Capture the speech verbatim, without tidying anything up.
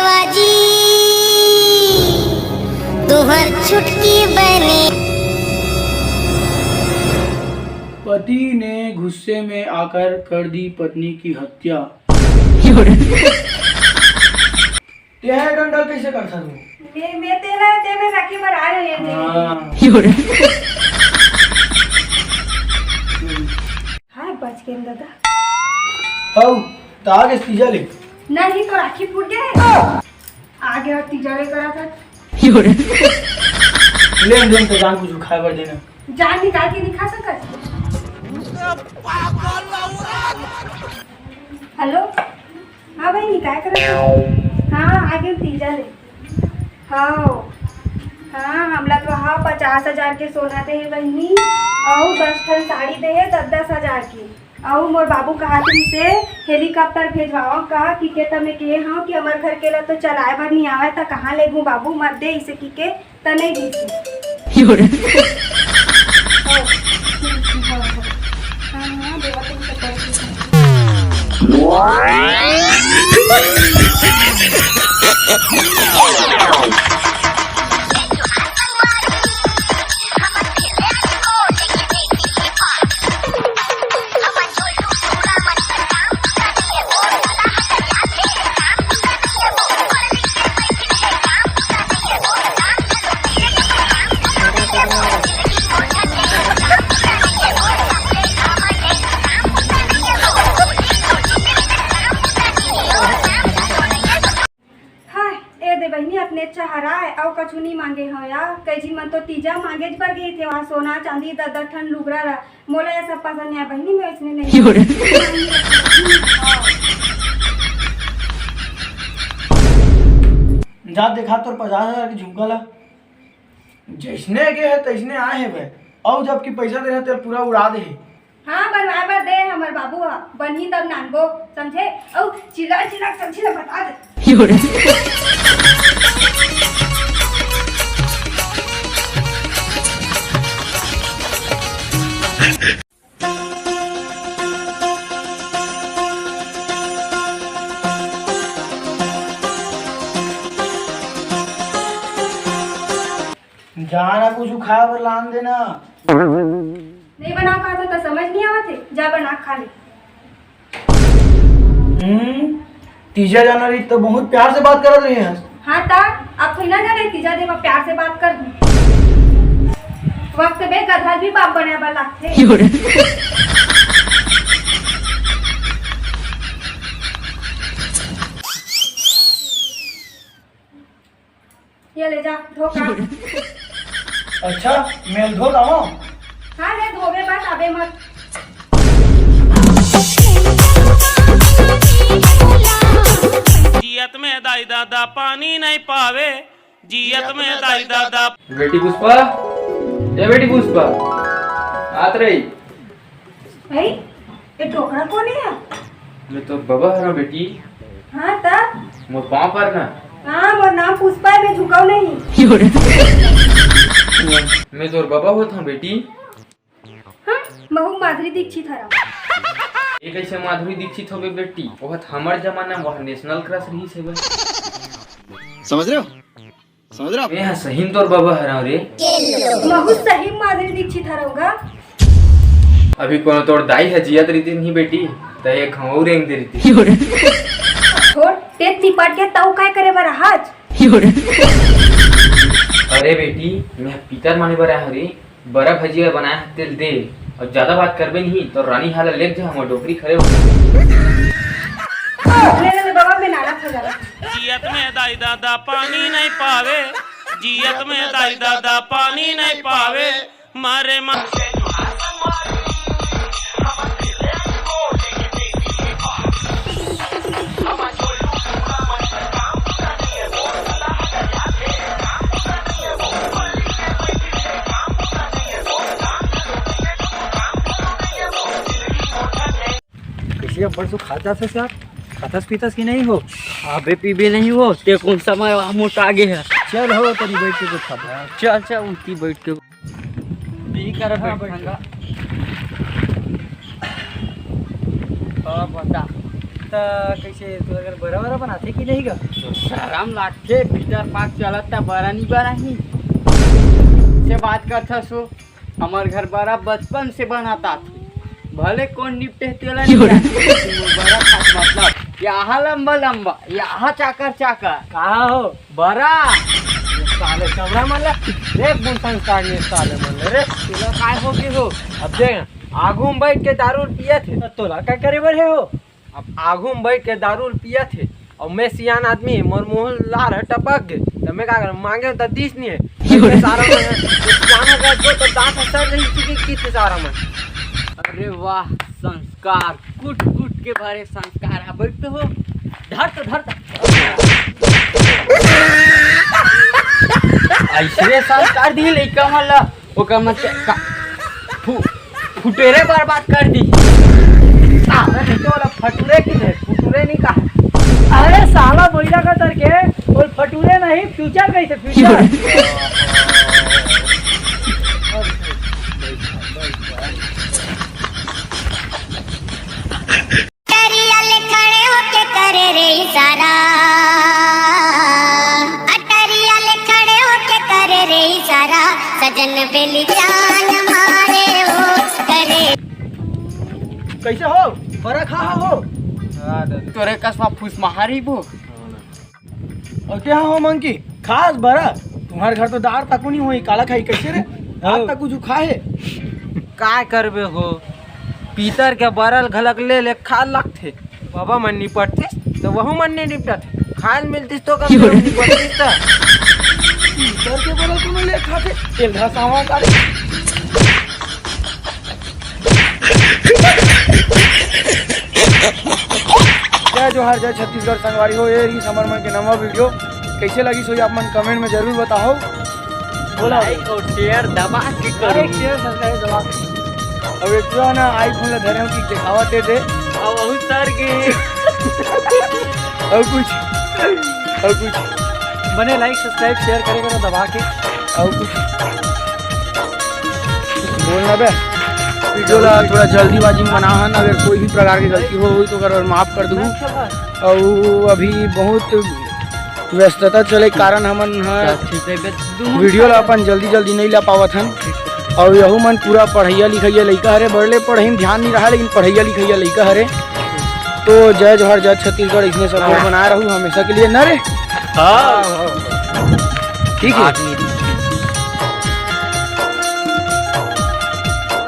बाजी, तुहर छुटकी बने। पति ने गुस्से में आकर कर दी पत्नी की हत्या। तें ह डंडा कइसे करथस वो? मैं, मैं तेला, ते में राखी बर आ रहे हैं। हाँ। हाय, बच गेन दादा। हऊ, त आ गेस तीजा ले। नहीं तो राखी फूट गए। आ गया तीजा ले करा था। ले, ले, त जान कुछ खाए बर देना। जान निकाल के नहीं खा सकत। हेलो। हाँ बहिनी, काय करत हव? हाँ, आ गेन तीजा ले। हाँ, हाँ, हमला तो हाँ पचास हजार के सोना दे हे बहिनी, अउ दस ठन साड़ी दे हे दस दस हजार के। अउ मोर बाबू कहा तुमसे हेलीकॉप्टर भेजवाओ कहा कि के तमे के हव कि हमर घर के ला तो चलाए बर नहीं आवे, त कहाँ लेगू बाबू, मत दे इसे कि के त नहीं दीजिए। हाँ, हाँ, देवा तुमसे कर दीजिए। हाँ, ए दे बहिनी, अपने अच्छा हराय, अउ कछु नहीं मांगे हव यार। कई झिन मन तो तीजा मांगेच बर गई थे, वहाँ सोना, चांदी, दस दस ठन लुगरा ला। मोला ये सब पसंद नहीं आय बहिनी, मैं इसने नहीं। जा देखा तोर पचास हजार के झुमका ला। जइसने गे हे, तइसने आए हे बे। अउ जबकि पइसा दे हे, तेल पूरा उड़ा दे हे। हाँ, बनवाए बर दे हमर बाबू ह, बनही तब नानबो, समझे? अउ चिल्ला चिल्ला समझी ल बता दे। जाना कुछ खाए बर लान देना। नहीं बनाओ कहा था तो समझ नहीं आवत हे, जा बना खा ले। हम्म, तीजा जाना रही तो बहुत प्यार से बात करत रही है। हाँ ता, अब थोड़ी ना जाने तीजा दे प्यार से बात कर। वक्त बे गधा भी बाप बने बर लागथे। ये ले जा, धो का। अच्छा, मैं धो लाऊं? हाँ, ले धोबे बस, अबे मत। जियत में दाई दादा पानी नहीं पावे, जियत में दाई दादा। बेटी पुष्पा, ए बेटी पुष्पा, आत रही। भाई, ये डोकरा कोन हे? मैं तोर बबा हरंव बेटी। हाँ, त? मोर पाँव पर ना। हाँ, मोर नाम पुष्पा हे, मैं झुकव नहीं। मैं तोर बबा होत हंव बेटी। हाँ, महू माधुरी दीक्षित हरंव। ये कइसे माधुरी दीक्षित होबे बेटी? ओह त हमर जमाना म ओह नेशनल क्रश रहिस हे बे। समझ रहे हो? समझ रहे हो आप? मैं ह सही म तोर बबा हरंव रे। महू सही माधुरी दीक्षित हरंव गा। अभी कोनो तोर दाई ह जियत रहितिस नहीं बेटी, त एक घंव अउ रेंग दे रहितिस। छोड़, ते तिपट के तउ काय करे बर आहच? अरे बेटी, मैं पीतर माने बर आए हंव रे। बरा भजिया बनाए हस तेला दे, अउ जादा बात करबे नहीं त रानी हा ला लेग जा, हमर डोकरी खरे हो। ले, ले, ले, बाबा, मैं नाना था जरा। जियत में दाई दादा पानी नहीं पावे, जियत में दाई दादा पानी नहीं पावे, मारे मा- कइसे अब्बड़ सो खात जात हस यार? खाथस पीथस कि नहीं हो? खाबे पीबे नहीं हो, ते कोन समय वहाँ मोटा गे हे? चल हो, तनी बैठ के कुछ खाबो। चल, चल, उठी बैठ के। नहीं कर हाँ, बैठ बैठंगा। हाँ, बता। त कइसे तोर घर बरा-बरा बनाथे कि नहीं गा? सरम लागथे, भीतर पाक चलत त बरा नी बरा ही। से बात करथस हो, हमर घर बरा बचपन से बनात आथे। भले कोन निपटे तेला नी जानथे, लेकिन मोर बरा खास मतलब, यहाँ लंबा लंबा, यहाँ चाकर चाकर। कहाँ हो? बरा। ये साले चमड़ा मन ला देख, बुन संस्कार नहीं साले मन ले रे। तोला काय हो गे हो? अब देख, आगू में बैठ के दारू पियत हे। त तोला का करे बर हे हो? अब आगू में बैठ के दारू पियत हे, अउ मैं सियान आदमी, मोर मुंह लार ह टपक गे, त मैं का करंव? मांगे त दीस नहीं हे। मैं सारा मन, सियान हो गए तो, तो दांत ह सड़ रही चुकी की थे सारा मन। अरे वाह, संस्कार, कूट कूट के भरे संस्कार। अब बैठ तो हो, धर तो, धर तो। ऐसे संस्कार दी लइका मन ला, ओकर मन के का, फु-, फुटेरे बर्बाद कर दी। साला नहीं तो वाला फटूरे की थे, फुटूरे नहीं कहा। अरे साला बोइला का तर के, बोल फटूरे नहीं, फ्यूचर कही थे, फ्यूचर। अटरिया ले खड़े होके करे रे इशारा, अटरिया ले खड़े होके करे रे इशारा, सजन बेली जान मारे हो करे। कैसे हो? बरा खा हो? तोरे कसवा फूस महारी बो। अउ क्या हो मंकी, खास बरा? तुम्हारे घर तो दार तको नहीं होई, काला खाई कैसे रे? दार तको जो खाए। काय करबे हो, पीतर के बरल घलक ले ले खा लगथे। बाबा मन निपटतिस तो वहू मन नहीं निपटत, खाल मिलतिस तो कम से कम निपटतिस त। पीतर के बरल कोनो ले खाथे, तेल धसावा का रे। जय जोहार, जय छत्तीसगढ़ संगवारी हो। ये रही हमर मन के नवा वीडियो। कैसे लगी सोई आप मन कमेंट में जरूर बताओ। बोला। लाइक और शेयर दबा के करो। लाइक, शेयर, सब्सक्राइब दबा के। अब एक जो है ना iPhone ला धरे हो कि दिखावा दे दे। अब बहुत सर के। और कुछ, और कुछ। बने लाइक, सब्सक्राइब, शेयर करे करो दबा के। और कुछ। बोलना बे, वीडियो ला थोड़ा जल्दीबाजी में बना हन, अगर कोई भी प्रकार की गलती हो हुई तो अगर माफ कर दूँ। और अभी बहुत व्यस्तता चले कारण हमन ह वीडियो ला अपन जल्दी जल्दी नहीं ला पावत हन। और यहू मन पूरा पढ़ैया लिखैया लइका हरे, बड़ले पढ़ई में ध्यान नहीं रहा, लेकिन पढ़ैया लिखैया लइका हरे। तो जय जोहार, जय छत्तीसगढ़, इसने सपोर्ट बनाए रहू हमेशा के लिए, ना रे? हाँ। ठीक है।